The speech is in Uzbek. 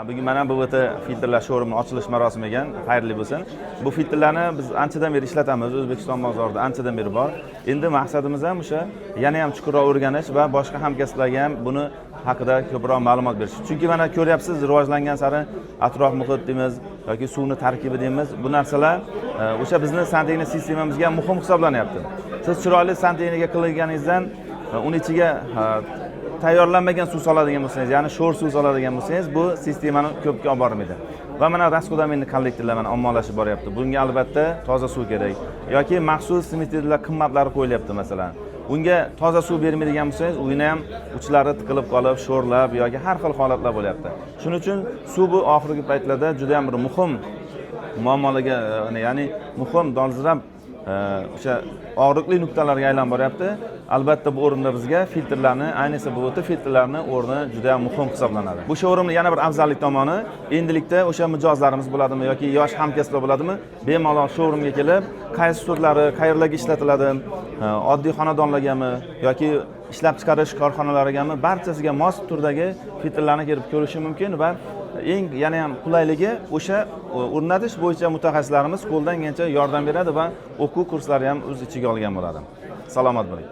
Bugun mana BVT filtrlar showroomini ochilish marosimi ekan, xayrli bo'lsin. Bu filtrlarni biz anchadan beri ishlatamiz, O'zbekiston bozorida anchadan beri bor. Endi maqsadimiz ham o'sha yana ham chuqurroq o'rganish va boshqa hamkasblarga ham buni haqida ko'proq ma'lumot berish. Chunki mana ko'ryapsiz, rivojlangan sari atrof muhit deymiz yoki suvni tarkibi deymiz, bu narsalar o'sha bizni santexnik sistemamizga ham muhim hisoblanyapti. Siz chiroyli santexnika qilganingizdan uni ichiga tayyorlanmagan suv soladigan bo'lsangiz, ya'ni sho'r suv soladigan bo'lsangiz, bu sistemani ko'pga olib bormaydi. Va mana расходомер kollektorlar mana ommalashib boryapti. Bunga albatta toza suv kerak yoki maxsus смеситель lar qimmatlari qo'yilyapti masalan. Unga toza suv bermaydigan bo'lsangiz, uni ham uchlari tiqilib qolib, sho'rlab yoki har xil holatlar bo'lyapti. Shuning uchun suv bu oxirgi paytlarda juda ham bir muhim muammolarga, ya'ni muhim dolzarb, o'sha og'riqli nuqtalarga aylanib boryapti. Albatta, bu o'rinda bizga filtrlarni, ayniqsa BVT filtrlarni o'rni juda ham muhim hisoblanadi. Bu showroomni yana bir afzallik tomoni, endilikda o'sha mijozlarimiz bo'ladimi yoki yosh hamkasblar bo'ladimi, bemalol showroomga kelib, qaysi turlari qayerlarga ishlatiladi, oddiy xonadonlargami yoki ishlab chiqarish korxonalarigami, barchasiga mos turdagi filtrlarni kelib ko'rishi mumkin. Va eng yana ham qulayligi, o'sha o'rnatish bo'yicha mutaxassislarimiz qo'ldan kelgancha yordam beradi va o'quv kurslari ham o'z ichiga olgan bo'ladi. Salomat bo'ling.